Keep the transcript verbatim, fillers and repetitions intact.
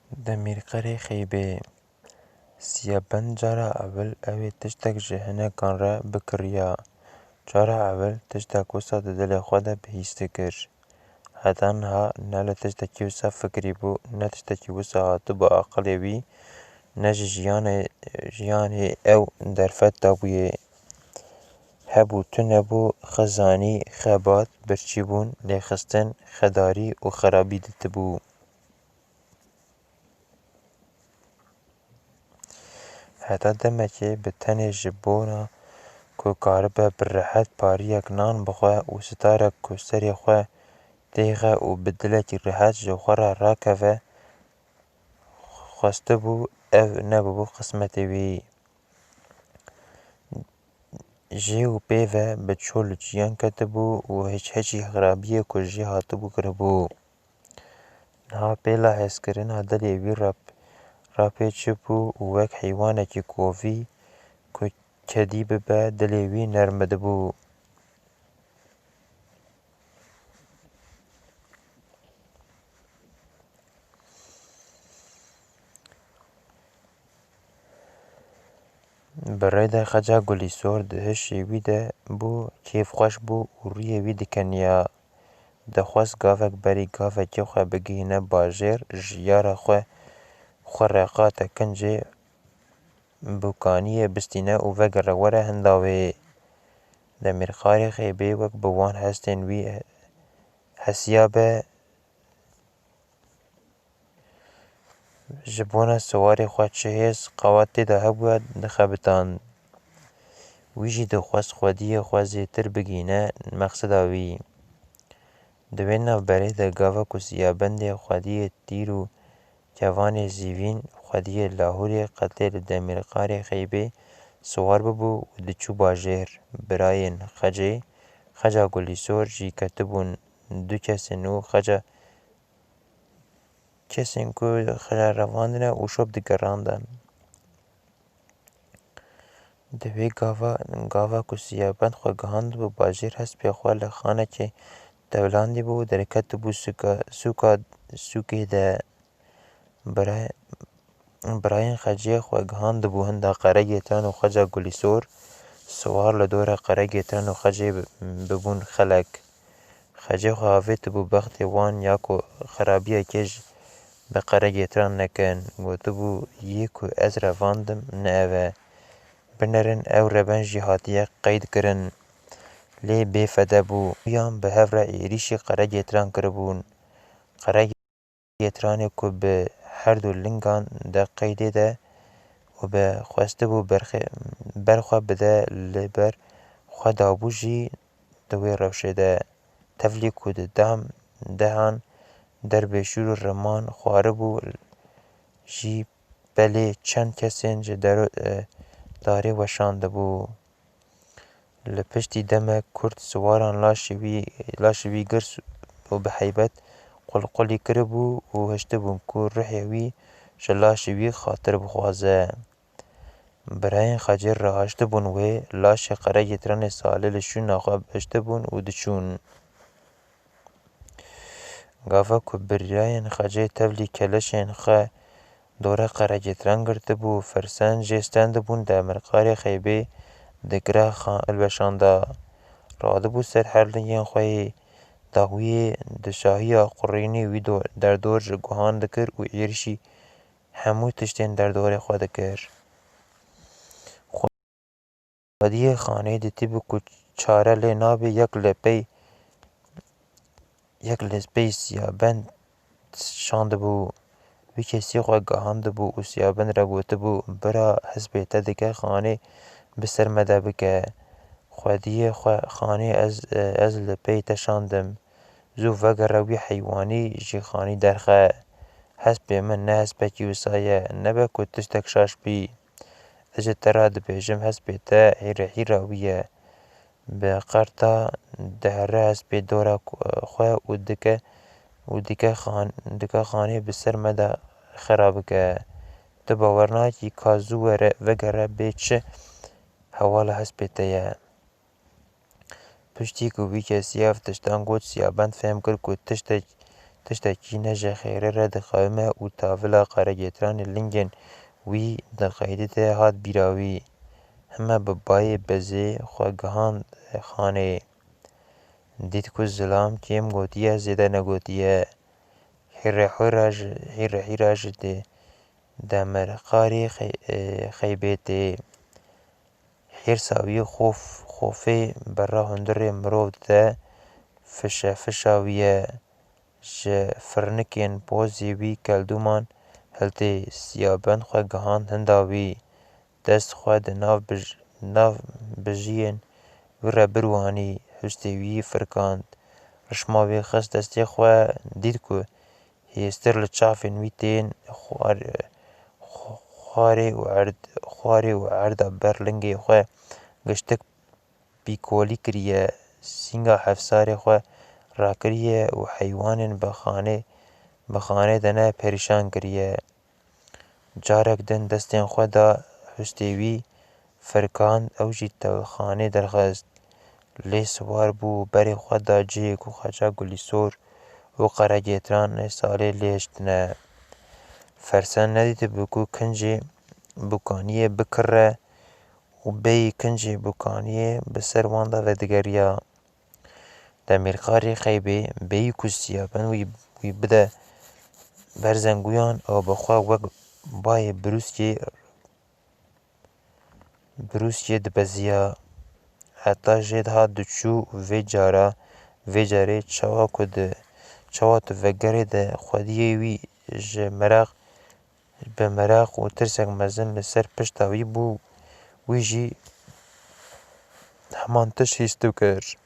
Demîrqerê Xeybê. Siyabend cara ewil ew ê tiştek ji hinekan re bikiriya. Cara ewil tiştek wisa di dilê xwe de bihîst dikir. Heta niha ne li tiştekî wisa fikirîbû, ne tiştekî wisa hatibû aqilê wî, ne ji jiyanê, jiyanê ew derfet dabûyê. Hebû, tune bû, xizanî, xebat, birçîbûn, lêxistin, xedarî û xerabî ditibû. Heta demekê bi tenê ji bona ku karibe bi rehet pariyek nan bixwe û sitarek ku serê xwe têxe û bi dilekî rehet ji xwe re rakeve, xwestibû ev nebibû qismetê wî. Jê û pê ve bi çol û çiyan ketibû û hiç hiçî xirabiyê ku jê hatibû kiribû. Niha pêla hezkirina dilê wî rap-, rapê çibû û wek heywanekî kovî ku kedî bibe, dilê wî nerm dibû. Bi rê de xeca Gulîsor di hişê wî de bû, kêfxweş bû û rûyê wî dikeniya. Dixwest gavek berî gavekê xwe bigihîne bajêr, jiyara xwe, xwe reqate kincê bûkaniyê bistîne û vegere were hinda wê. Demîrqarê Xeybê wek bi wan hestên wî hesiya be, ji bona siwarê xwe çi hêz qewat tê de hebûya, dixebitand. Wî jî dixwest xwediyê xwe zêtir bigihîne meqseda wî. Di wê navberê de gava ku Siyabendê xwediyê tîr û kevanê zîvîn, xwediyê Lahûrê qetê li Demîrqarê Xeybê siwar bibû û diçû bajêr, birayên Xecê, Xeca Gulîsor jî ketibûn du kesên û Xeca kesên ku xira revandine û şop digerandin. Di wê gava, gava ku Siyabend xwe gihandibû bajêr, hespê xwe li xanekê tevlandîbû û derketibû sûka, sûka, sûkê de. Bira-, birayên Xecê xwe gihandibû hinda Qeregêtran û Xeca Gulîsor, siwar li dora Qeregêtran û Xecê bi-, bibûn xelek. Xecê xwe avêtibû bextê wan ya ku xerabiyekê ji bi Qeregêtran nekin. Gotibû, yê ku ez revandim ne ev e. Binerin ew reben jî hatiye qeydkirin. Lê bêfede bû. Yan bi hev re êrîşî Qeregêtran kiribûn. Qeregêtranê ku bi her du lingan de qeydê de û bi xwestibû berxê-, berxwe bide li ber xwe dabû jî, di wê rewşê de tevlî ku di dam dehan derbê şûr û riman xwaribû jî, belê çend kesên ji dero-, e, darê weşandibû. Li piştî demek kurt siwaran laşê wî, laşê wî girs û bi heybet qulqulî kiribû û hiştibûn ku ruhê wî ji laşê wî xatir bixwaze. Birayên Xecê rahaştibûn wê, laşê Qeregêtranê Salê li şûna xwe hiştibûn û diçûn. Gava ku birayên Xecê tevlî keleşên xwe dora Qeregêtran girtibû, firsen jê stendibûn, Demîrqarê Xeybê dikira xan hilweşanda. Radibû ser her lingên xwe yê dawiyê, di şahiya qurînê wî do-, derdor ji guhan dikir û êrişî hemû tiştên derdorê xwe dikir. Xwediyê xanê dîtibû ku çare lê nabe, yek li pey, yek li pey Siyabend şandibû. Wî kesî xwe gihandibû û Siyabend re gotibû, bira, hespê te dike xanê bi ser me de bike. Xwediyê xwe xanê ez, ez li pey te şandim. Zû vegere wî heywanî ji xanî derxe. Hespê min ne hespekî wisa ye, nebe ku tiştek şaş bî. Ez ji te re dibêjim, hespê te hîrehîra wî ye. Bi qerta dihere hespê dora ku-, xwe û dike, û dike xan-, dike xanê bi ser me de xera bike. Tu bawer nakî ka zû were, vegere bê çi hewala hespê te ye. Piştî ku wî kesî ev tiştan got, Siyabend fêm kir ku tiştek, tiştekî ne ji xêrê re diqewime û tavila Qeregêtiranê lingên wî diqeydite hat bîra wî. Heme bi bayê bezê xwe gihand xanê. Dît ku zilam kêm gotiye, zêde negotiye. Hîrehûra ji, hîrehîra ji dê demirqarê xey-, e, xeybê tê. Hêrsa wî xof-, xofê berra hundirê mirov dide, fişefişa wî ye. Ji firnikên pozê wî keldûman hiltê, siyabend xwe gihand hinda wî. Dest xwe di nav bij-, nav bijiyên wî re birwanî, hustê wî firkand. Rişma wî xist destê xwe, dît ku hêstir li çavên wî tên xwar-, xw-, xwarê û erd-, xwarê û erda ber lingê xwe giştik pîkolî kiriye, sînga hefsarê xwe rakiriye û heywanên bi xanê, bi xanê de ne perîşan kiriye. Carek din destên xwe da hustê wî, firkand, ew jî telxanê derxist. Lê siwar bû, berê xwe da cihê ku xeça Gulîsor û Qeregêtiranê salê lê hiştine. Fersen nedîtibû ku kincê bûkaniyê bikirre û bêyî kincê bûkaniyê bi ser wan de vedigeriya. Demîrqarê xeybê bêyî ku siyabend wî, wî bide ber zenguyan, ew bi xwe wek bayê birûskê, birûskê dibeziya. Heta jê dihat diçû û vê cara, vê carê çawa ku di, çawa tu vegerê de xwediyê wî ji meraq, bi meraq û tirsek mezin li ser pişta wî bû, wî jî heman tişt hîs dikir.